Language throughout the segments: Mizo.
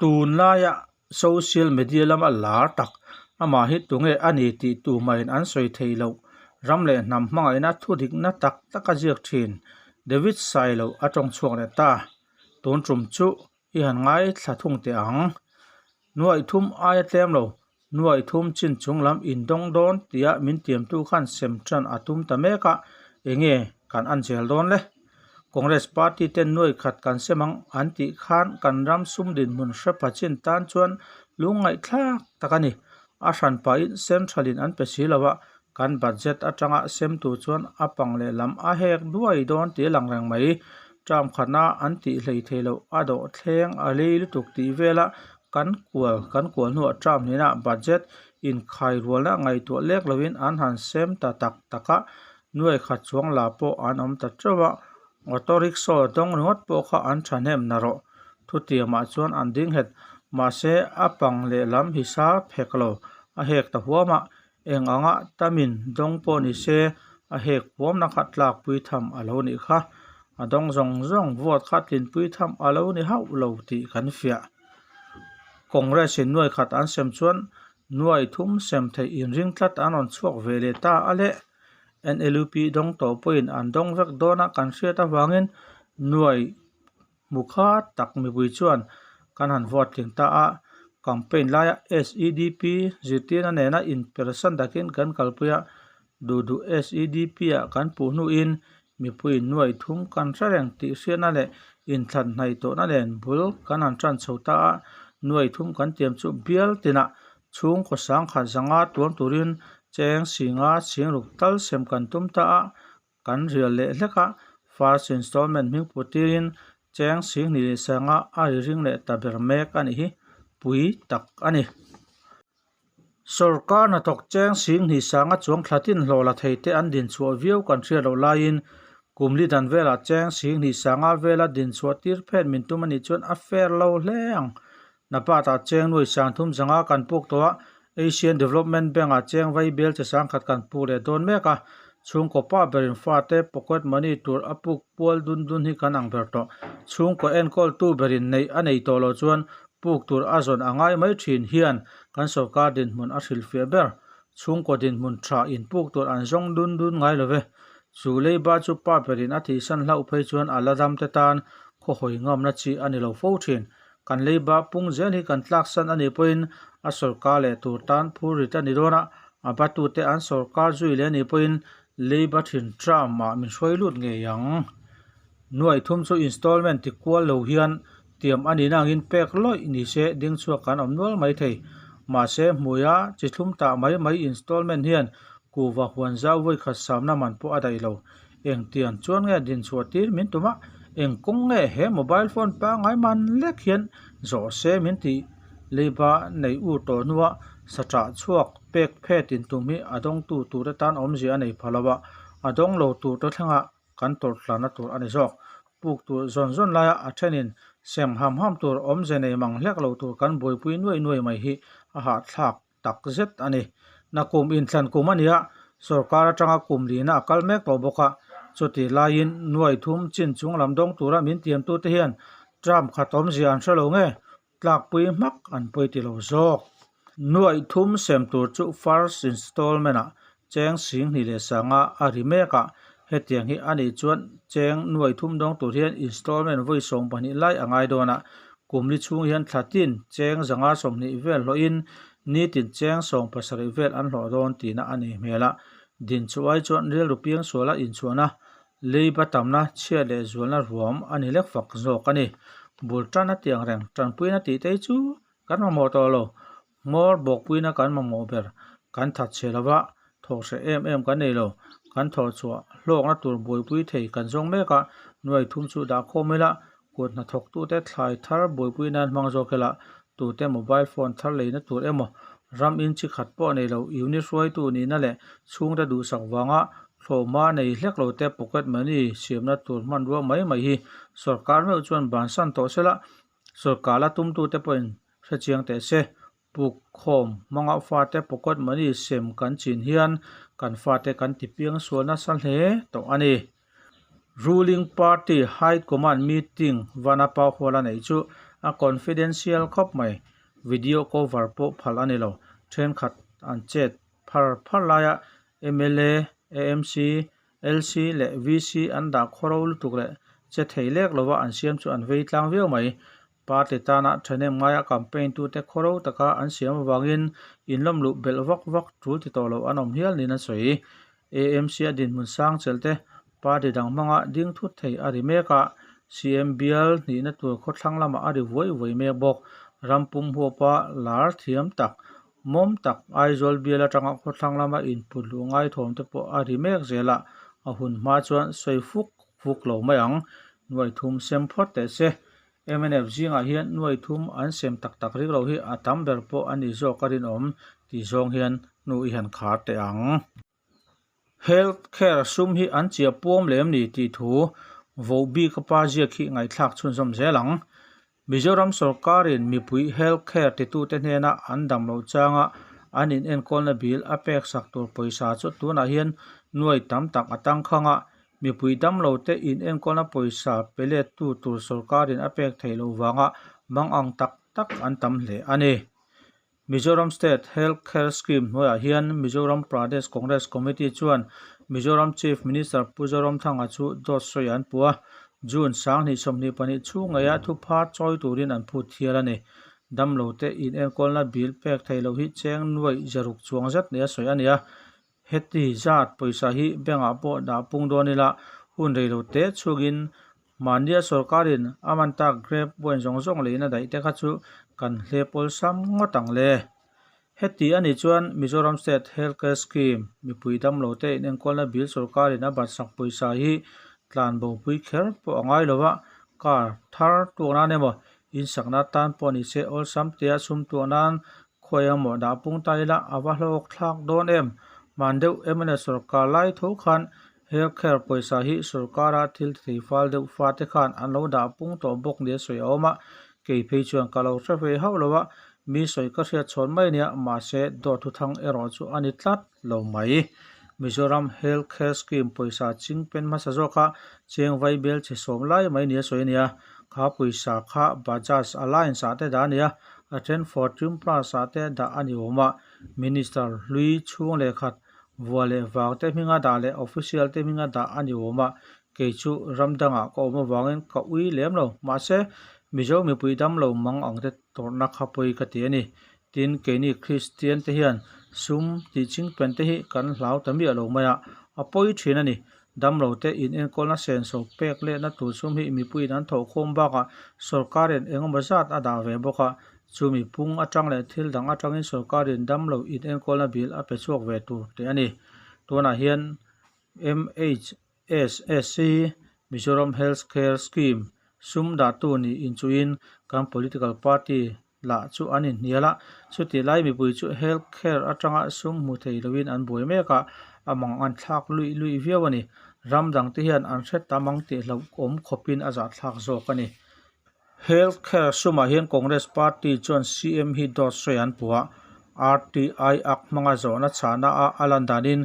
Tunlaia social media lama lar tak, amah hi tunge a ni tih tumahin an sawi thei loh, ram leh hnam hmangaihna thudikna tak tak a ziak thin, David Sailo a tawng chhuak leh ta. Tun tum chu i han ngaithla thung teh ang. Nuaih thum aia tlem lo, nuaih thum chin chung lam indawng dawn tia min tiamtu khan sem tan a tum ta mek a, enge kan an zel dawn le? Congress party ten nuaih khat kan sem ang an tih khan kan ram sum dinhmun hre pha chin tan chuan lungngaihthlak tak a ni. A hran pahin central in an pe si lo a, kan budget atanga semtu chuan a pang lehlam a hek duai dawn tih a lang reng mai. Term khatna an tih hlei thei loh a dawh thleng a lei lutuk tih vela kan kual kan kual hnuah term hnihna budget inkhai rualna ngaihtuah lek loin an han sem ta tak tak a, nuai khat chuang la pawh an awm ta teuh a, auto rickshaw dawng ringawt pawh kha an thahnem na rawh. Thutiamah chuan an ding nghet, mahse a pang lehlam hisap hek lo, a hek ta huam a, Eng anga tamin dawng pawh ni se a hek huamna kha tlakpui tham a lo nih kha. A dawng zawng zawng vote kha tlinpui tham a lo ni hauh lo tih kan fiah. Congress in nuai khat an sem chuan nuai thum sem theih inring tlat an rawn chhuak ve leh ta a le. NLUP dawng tawh pawhin an dawng vek dawna kan hriat avangin nuai Hmu kha tak mipui chuan kan han vote tling ta a, campaign laia SEDP zirtirna nena inpersan takin kan kalpui a, duh duh SEDP ah kan puh hnuin mipui nuai thum kan hre reng tih hriatna leh inthlan hnaih tawhna nen bul kan han tan chho ta a, nuai thum kan tiam chu bial tinah chhungkaw sangkhat zanga tuam turin cheng singa singruk tal sem kan tum ta a, Kan rial leh hlek a, first installment hming put tirin cheng singhnih leh sanga a ri ring leh ta ber mek a nih hi pui tak a ni. Sorkar hnathawk cheng singhnih sanga chuang thla tin hlawh la thei te an din chhuah viau kan hriat loh laiin kum li dan velah cheng singhnih sanga vela din chhuah tir phet min tum a nih chuan a fair lo hle ang. Napat-ah cheng nuai sang thum zanga kan puk tawh a, Asian Development Bank-ah cheng vai bel che sangkhat kan puk leh dawn mek a, chhungkaw pa berin fate pocket money tur a puk pual dun dun hi kan ang ber tawh. Chhungkaw enkawltu berin neih a nei tawh loh chuan puk tur a zawn a ngai mai thin hian kan sorkar dinhmun a hrilhfiah ber. Chhungkaw dinhmun tha inpuk tur an zawng dun dun ngai lo ve. Chu leiba chu pa berin a thihsan hlauh phei chuan a la dam te tan khawhawi ngamna chi a ni lo fo thin. Kan leiba pung zel hi kan tlaksan a nih pawhin a sawrkar leh tur tan phur rit a ni dawn a, a batute an sawrkar zui leh a nih pawhin leiba thin tram ah min hruai lut ngei ang. Nuaih thum chu installment ti kual lo hian tiam a nihna angin pek lawih ni se ding chhuak kan awm nual mai thei. Mahse hmuia chi thlum tah mai mai installment hian kuhva huan zau vawi khat samna man pawh a daih lo. Engtiang chuan nge dinchhuah tir min tum a, eng kawng nge he mobile phone pangngai man lek hian zawh se min tih leiba nei ur tawh hnua saṭah chhuak pek phet in tum hi a dawngtu tur atan awmzia a nei pha lo a, a dawng lo tur te thlengah kan tawrh tlanna tur a ni zawk. Puk tur zawn zawn laia a thenin sem ham ham tur awmze nei mang hlek lo tur kan buaipui nuai nuai mai hi a hahthlak tak zet a ni. Nakum inthlan kum a ni a, sorkar atanga kum lina a kal mek tawh bawk a. Chutih laiin nuai thum chin chung lam dawng tura min tiamtute hian term khat awmzia an hre lo nge, tlakpui hmak an pawi ti lo zawk. Nuai thum sem tur chu first installment ah cheng singhnih leh sanga a ri mek a, hetiang hi a nih chuan cheng nuai thum dawng tur hian installment vawi 12 lai a ngai dawn a, kum li chhung hian thla tin cheng zanga 20 vel hlawhin nitin cheng 17 vel an hlawh dawn tihna a nei hmel a, dinchhuah ai chuan rilru piangsuala inchhuahna leiba tamna chhiat leh zualna ruam a ni lek fak zawk a ni. Bul tan a tiang reng tanpuina tih te hi chu kan mamawh tawh lo. Hmawr bawkpuina kan mamawh ber kan that chhe lova, thawh hreh em em kan nei lo. Kan thawh chhuah hlawkna tur buaipui thei kan zawng mek a, nuai thum chu dah khawm ila, kut hnathawktute thlai thar buaipui nan hmang zawk ila, tute mobile phone thar leina tur emaw, ram in chi khat pawh nei lo, unit hruaitu nihna leh chhungte duhsak vanga thlawhhma nei hlek lo te pocket money siamna tur hmanrua mai mai hi sorkar meuh chuan bansan tawh sela, Sorkar la tumtute pawhin hrechiang teh se, puk khawm hmanga fate pocket money sem kan chin hian kan fate kan ti piang sual nasa hle tawh a ni. Ruling Party High Command meeting Vanapa Hall a neih chu A confidential khawp mai. Video cover pawh phal a ni lo. Thenkhat an chet phar phar laia mla, AMC, LC leh VC an dah khawro lutuk leh che thei lek lova an siam chu an vei tlang viau mai. Party tana thahnem ngaia campaign tute khawro taka an siam avangin inlawm luh belh vak vak tul ti tawh lo an awm hial niin an sawi. AMC a dinhmun sang chelh te party dang hmanga ding thut thei a ri mek a, CM bial hnihna tur khawthlang lamah a ri vuai vuai mek bawk. Ram pum huapa lar thiam tak, mawm tak Aizawl bial atanga khawthlang lama input luh ngaithawm te pawh a ri mek zel a, a hun hma chuan sawi fuk fuk lo mai ang. Nuai thum sem phawt teh se. Mnf zingah hian nuai thum an sem tak tak rik lo hi a tam ber pawh a ni zawk a rinawm tih zawng hian hnu i han khar teh ang. Health care sum hi an chiah puam lem ni tih thu voh bik a pa ziak hi ngaihthlak chhunzawm zel ang. Mizoram sawrkarin mipui health care titute hnena an dam loh changa an inenkawlna bill a pek sak tur pawisa chu tunah hian nuai tam tak a tangkhang a, mipui damlote inenkawlna pawisa pe lettu tur sawrkarin a pek theih loh vanga mangang tak tak an tam hle a ni. Mizoram State Health Care Scheme hnuaiah hian Mizoram Pradesh Congress Committee chuan Mizoram Chief Minister Pu Zoramthanga chu dawt sawi an pu a, June 2022 chhung ngeia thupha chawi turin an phut thial a ni. Damlote inenkawlna bill pek theih loh hi cheng nuaih zaruk chuang zet nia sawi a ni a, Heti zat pawisa hi bank-ah pawh dah pung dawn ila, hun rei lo te chhungin mahnia sawrkarin a man tak grape wine zawng zawng leina daih te kha chu kan hlep awlsam ngawt ang le. Heti a nih chuan Mizoram State Health Care Scheme mipui damlo te inenkawlna bill sawrkarin a batsak pawisa hi tlan bopui kher pawh a ngai lo a, car thar tuak nan emaw insakna tan pawh ni se awlsam tia sum tuah nan Khawi emaw dah pung ta ila a va hlawk thlak dawn em? Hman deuh mla sawrkar lai tho khan health care pawisa hi sawrkara thil thei fal deuh fate khan an lo dah pung tawh bawk nia sawi a awm a, kei phei chuan ka lo hre ve hauh lo a, mi sawi ka hriat chhawn mai nia, mahse dawt thuthang erawh chu a ni tlat lo mai. Mizoram Health Care Scheme pawisa ching pen hmasa zawka cheng vai bel chhe sawm lai mai nia sawi a nia, kha pawisa kha Bajaj Alliance ah te dah a ni a, a then Fortune Plus ah te dah a ni awm a, Minister hlui chhung leh khat vua leh vang te hminga dah leh official te hminga dah a ni awm a, kei chu ram dangah ka awm avangin ka ui lem lo, mahse Mizo mipui damlo mang ang te tawrhna kha pawi ka ti a ni. Tin, keini Kristian te hian sum tih chingpen te hi kan hlau ta miah lo mai a, a pawi thin a ni. Damlo te inenkawlna senso pek lehna tur sum hi mipuiin an thawhkhawm bakah sawrkarin engemaw zat a dah ve bawk a, chu mipung atang leh thil dang atangin sawrkarin damlo inenkawlna bill a pe chhuak ve tur tih a ni. Tunah hian MHSSC, Mizoram Health Care Scheme, sum dahtu nih inchuhin kan political party lah chu an inhnial a, chutih lai mipui chu health care atanga sum hmu thei loin an buai mek a, a mang an thlak luih luih viau a ni. Ram dang te hian an hre tam ang tih hlauhawm khawpin a zahthlak zawk a ni. Health care sumah hian Congress party chuan CM hi dawt sawi an puh a, RTI Act hmanga zawhna chhahna a a lan danin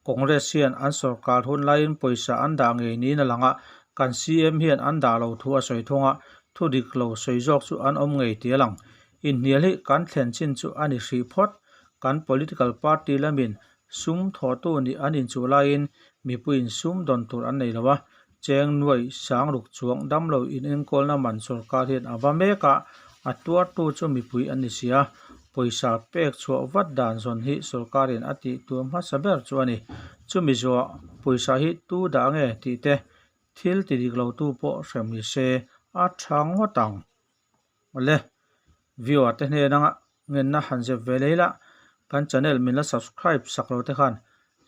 Congress hian an sawrkar hun laiin pawisa an dah ngei niin a lang a, kan CM hian an dah lo thu a sawi thung a, Thu dik lo sawi zawk chu an awm ngei tih a lang. Inhnial hi kan thlen chin chu a ni hrih phawt. Kan political party lamin sum thawhtu nih an inchuh laiin mipuiin sum dawn tur an nei lo a, cheng nuai sang ruk chuang damlo inenkawlna man sawrkar hian a va mek a, a tuartu chu mipui an ni si a, pawisa pek chhuah vat dan zawn hi sawrkarin a tih tur hmasa ber chu a ni. Chumi zawhah pawisa hi tu dah nge tih te Thil ti dik lo tu pawh hrem ni se a tha ngawt ang. Awle, viewer te hnen anga ngenna han zep ve leh ila, kan channel min la subscribe sak lo te khan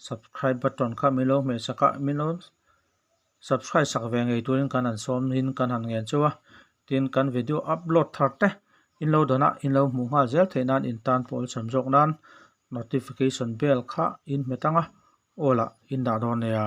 subscribe button kha min lo hmeh sak a, min lo subscribe sak ve ngei turin kan han sawm in kan han ngen chauh a, tin kan video upload thar te in lo dawn a, in lo hmuh nghal zel theih nan in tan pawh awlsam zawk nan notification bell kha in hmet ang a, aw lah in dah dawn nia.